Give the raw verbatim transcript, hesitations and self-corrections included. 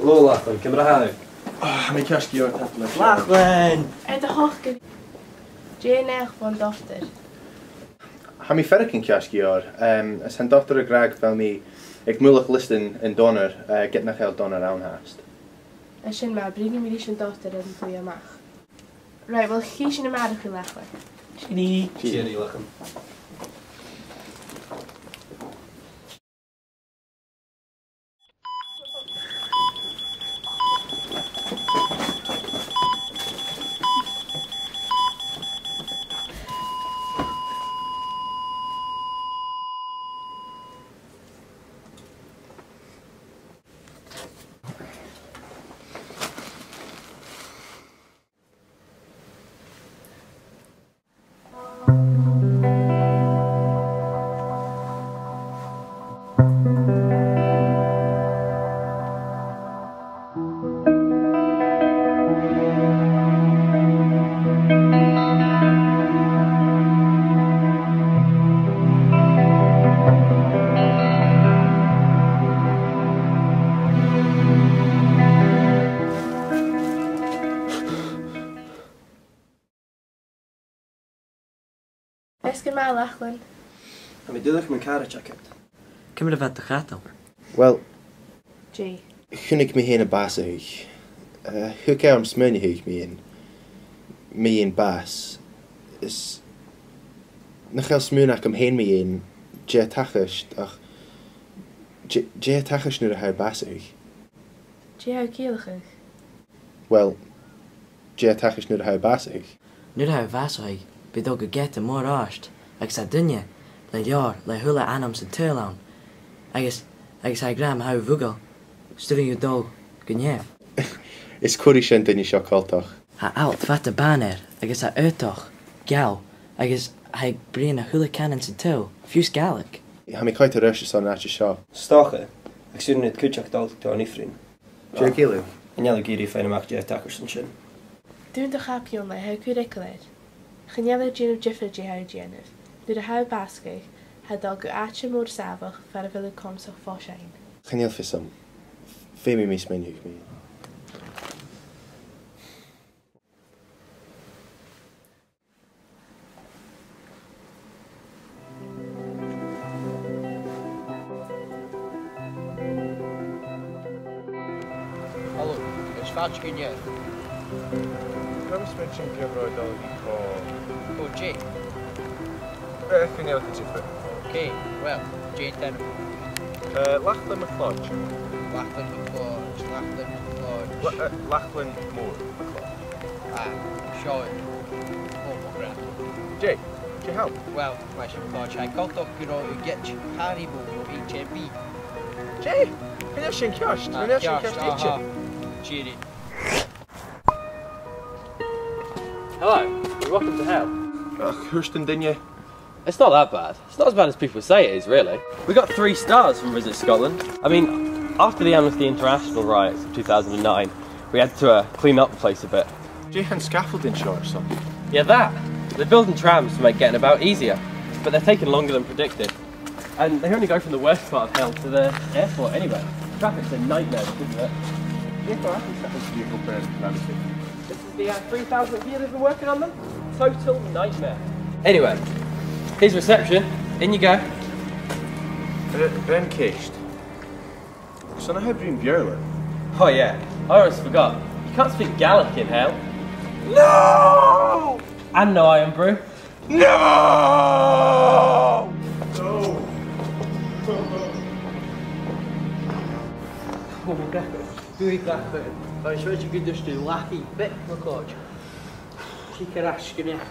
Hello, Lachlan. Ciamar a tha thu? Ah, tha mi ceart gu leòr, tapadh leibh. Lachlan! Air do shocair. Dè an naidheachd bhon dotair? Tha mi a' faireachdainn ceart gu leòr. Em, is tha an dotair ag ràdh gu bheil mi aig mullach liosta an, an donair, eh, ged nach eil donair ann fhathast. Tha sin math, bruidhnidh mi ris an dotair air an taobh a-mach. Right, well, chì sinn a-màireach, a Lachlan. Tìoraidh. Tìoraidh, Lachlan. Feasgar math, Lachlan. Tha mi duilich mun càraid agad. Ciamar a bha do chadal? Well, Dè? Chunnaic mi fhèin am bàs a-nochd. Eh, thug e orm smaoineachadh mu dheidhinn, mu dheidhinn bàs. Is nach eil smaoin agam fhèin mu dheidhinn dè tha tachairt, ach dè, dè tha tachairt nuair a tha thu a' bàsachadh? Dè tha thu a' ciallachadh? Well, dè tha tachairt nuair a tha thu a' bàsachadh? Nuair a tha thu a' bàsachadh, bidh tu a' dol gu geata mòr àrd, agus tha daoine le leabhar le a h-uile ainm san t-saoghal ann, agus, agus tha iad ag ràdh ma tha thu a' fuireach, 's urrainn dhut dol gu nèamh. Is cuiridh sin an duine seo coltach. Tha allt fada bàn air, agus tha e aodach, geal, agus tha e a' bruidhinn a h-uile cànan san t-saoghal, fiù 's Gàidhlig. Tha mi a' coimhead air adhart airson an àite seo. 'S dòcha, ach 's urrainn dhut cuideachd dol dhan ifrinn. Dè tha thu a' ciallachadh? Chan eil thu ag iarraidh faighinn a-mach dè tha tachairt an sin. Dùin do chàp ionnlaidh, tha thu a' cur eagal air. Chan eil e a' dèanamh diofar dè tha thu a' dèanamh. Nuair a tha thu a' bàsachadh, tha thu a' dol gu àite mòr sàmhach far a bheil thu comasach fois fhaighinn. Chan eil fhios agam. Feumaidh mi smaoineachadh mu dheidhinn. Halò, is fàilte gu Nèamh. Cò am smaointinn gu bheil dol a bhith còmhla? Cò dè? Eh, chan eil e gu diofar. Ok, well, dè an t-ainm? Eh, Lachlan MacLeòid. Lachlan MacLeòid, Lachlan MacLeòid. La-, eh, Lachlan Mòr MacLeòid. Ah, seo. Ò, mo ghràidh. Dè? Dè tha? Well, maise MacLeòid, tha e coltach gun robh thu a' goid pàirt bho H M B. Dè? Chan eil sin ceart. Chan eil sin ceart idir. Tìoraidh. Hello, and welcome to hell. Ach, thuirt an duine. It's not that bad. It's not as bad as people say it is, really. We got three stars from Visit Scotland. I mean, after the Amnesty International riots of two thousand and nine, we had to, uh, clean up the place a bit. Dè tha an scaffolding seo airson? Yeah, that. They're building trams to make getting about easier, but they're taking longer than predicted. And they only go from the worst part of hell to the airport anyway. Traffic's a nightmare, isn't it? Dè tha a' dol anns a' vehicle burn calamity? This is the, uh, three thousandth year they've been working on them. Total nightmare. Anyway, here's reception. In you go. Uh, bheil ceist? Carson a tha thu a' bruidhinn Beurla? Oh yeah, I almost forgot. You can't speak Gaelic in hell. No! And no Irn-Bru. No! No! Oh, mo ghràidh. Dùin gach bit. Tha e seo gu dùsach, lachaidh, bit mo chòig. Thig air ais gu neach.